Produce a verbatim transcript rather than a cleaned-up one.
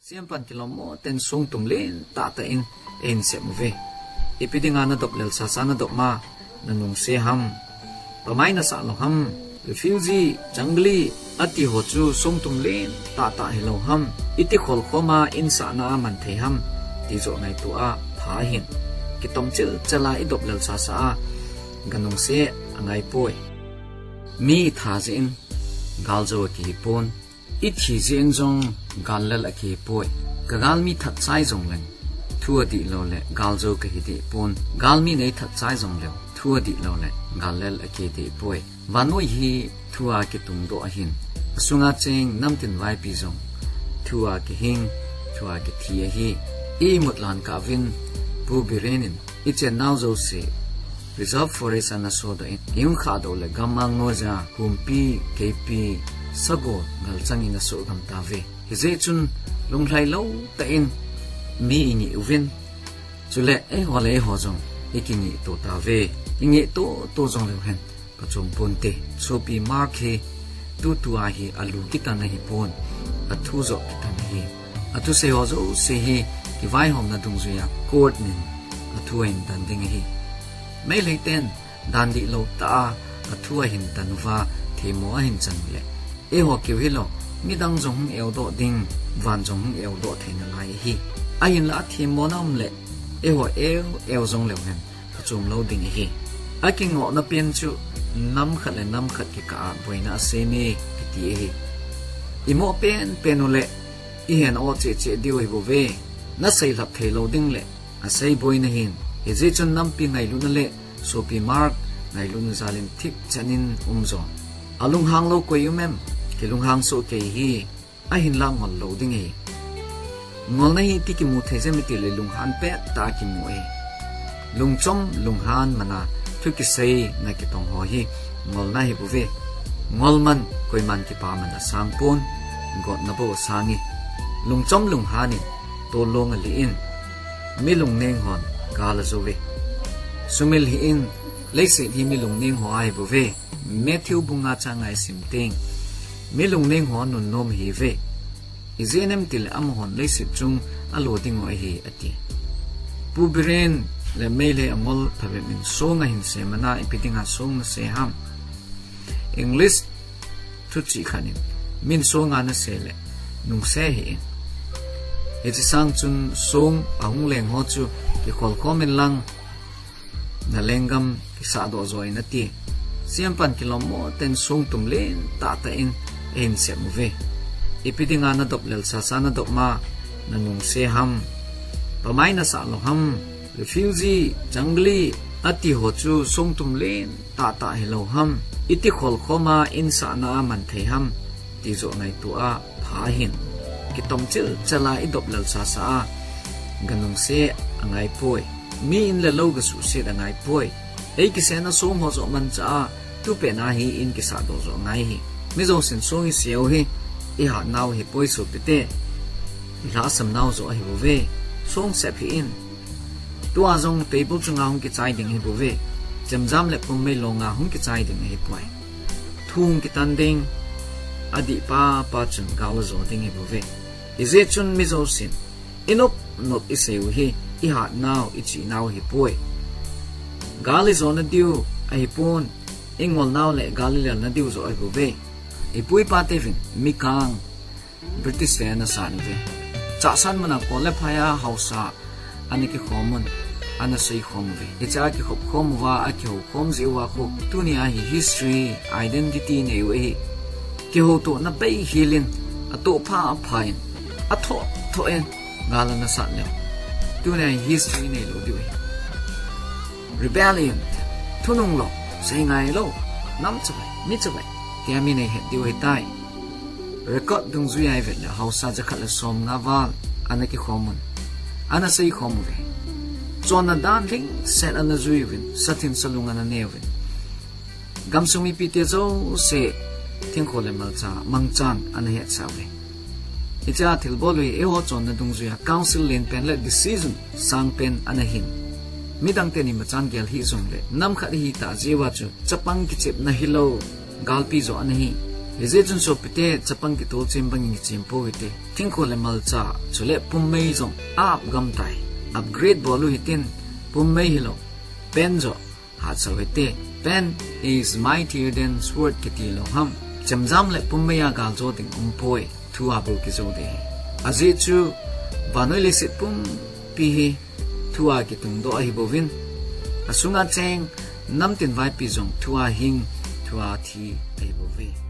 Siampan kilom mo ten songtum len tahtah in eihin sem uve. Ipi dinga nadop lel sasa nadop ma, nanungse ham? Pamai nasah lou ham? Refugee, jungli, ati ho chu songtum len tahtah hilou ham? Iti kholkhom a insahna a man thei ham? Ti joh ngaito a pha ahin. Kitom chilchel a idop lel sasa a, ganungse angaipoi. Mi itha jeh in galjou akihi pon. Ithi jeh in jong gallel akihi poi. Kagalmi that chai jongleng, thu adih lou le galjou kahi deh pon. Galmi neithat chai jongleng, thu adih lou le gallel akihi deh poi. Vannoi hi thu a kitungdoh ahin, asunga cheng namtin vaipi jong thu a kihing, thu a kithi ahi. Imut lan kah uvin, Pu Biren in ichennau jouse reserve forest a anasodoh in, ihung khahdoh le gammang noija humpi, keipi, sagol, galchang in anasoh gam tauve. Hijeh chun lunglhai lou tah in mi ingeh uvin, chule eiho le eiho jong ikingehto tauve. Ingehto to jongleu hen, phachom ponte. Sopi Mark hi tutua hi alu kitan ahipon, athu joh kitan ahi. Athusei ho jouse hi kivaihomna dungjuia court in athu ahin tan ding ahi. Meitei ten dan dihlou tah a athu ahin tan uva themmo ahin chan uleh, eiho keu hilou, midang jong hung eudoh ding, van jong hung eudoh thei nalai ahi. Ahinla athemmona um leh, eiho eu eu jongleu hen, phachom lou ding ahi. Akingohna pen chu nam khat le nam khat kikah a boina asem e, kiti ahi. Imoh penpen uleh, ihen o cheh cheh diu ahibouve. Naseilhap theilou ding leh asei boina hin. Hijeh chun nampi ngailutna le Sopi Mark ngailutna jal in thipchan in umjo. Alunghang lou koi um em? Kilunghang soh kei hi. Ahinla ngol lou ding ahi. Ngolna hi iti kimu thei jeh em itile lunghan pettah a kimu ahi. Lungchom lunghan mana thu kiseina kitong ho hi ngolna ahibouve. Ngol man koiman kipa man asang pon, gotna bou asang e. Lungchom lunghan in tolong alih in, mi lungneng hon gal ajou ve. Sumil hih in, leiset hi mi lungneng ho ahibouve. Matthew bung nga chang nga isim teng, mi lungneng ho anunnom ahiuve. Ijeh inem itile amahon leiset chung alo dingu ahi, ati. Pu Biren le Meitei angol phabep in song ahin sem ana, ipi dinga song nase ham? English thuchih khat in, min song a nase le nungse hih in, hiche sang chun song ahung leng ho chu kikholkhom in lang, nalenggam kisahdoh jo in, ati. Siampan kilom mo ten songtum len tahtah in eihin sem uve. Ipi dinga nadop lel sasa nadop ma, nanungse ham? Pamai nasah lou ham? Refugee, jungli, ati ho chu songtum len tahtah hilou ham? Iti kholkhom a insahna a man thei ham? Ti joh ngaito a pha ahin. Kitom chilchel a idop lel sasa a, ganungse angaipoi. Mi in le lou gasuhset angaipoi. Ei kisena song ho joh manchah a, tupet na hi in kisahdoh joh angai ahi. Mi jousen song iseu hi ihatnau ahipoi sopite. Ilhahsamnau joh ahibouve. Song sep hih in. Tua jong table chunga hung kichai ding ahibouve. Chemjam le pummei longa hung kichai ding ahipoi. Thu hung kitan ding, adih papa chun gal ajo ding ahibouve. Hijeh chun mi jousen inop nop iseiu hi ihatnau, ichihnau ahipoi. Gal ijona diu ahipon, ingolnau le gal ilelna diu joh ahibouve. Ipu ipateuvin mikang British te anasat uve. Chahsan muna kol le phai a haosa ana kikhom un, ana seikhom uve. Hichea kikhopkhom uva, akihoukhom jeh uva khu tunia hi history, identity nei u ahi. Kihoutohna beihel in, atohpha apha in, athoh thoh in gal anasat leu, tunia hi history neilou diu ahi. Rebellion, thunung lou, seingai lou, nam chavai, mi chavai tia mi neihet diu ahitai. Record dungjuia ivet le haosa jakhat le somnga val ana kikhom un, ana seikhom uve. Chonna dan lhingset ana jui uvin, sathim salung ana ne uvin, gamsung mipite jouse thingkho le malcha mangchan ana hetsah uve. Hichea thilbol u hi eiho chonna dungjuia council lenpen le decision sangpen ana hin. Midang ten imachan gel hih jongle, nam khat ihi tah jeh uva chu chapang kichepna hilou, galpi joh ana hi. Hijeh chun sopite, chapang kitol chem bangin kichem pou hite. Thingkol le malcha, chule pummei jong up gam tai. Upgrade bol u hitin, pummei hilou, pen joh hatsah u hite. Pen is mightier than sword kiti lou ham. Chemjam le pummei a galjo ding umpoi. Thu a bou kijou ding ahi. Ajeh chu vannoi leiset pumpi hi thu a kitungdoh ahibouvin, asunga cheng namtin vaipi jong thu a hing, thu a thi ahibouve.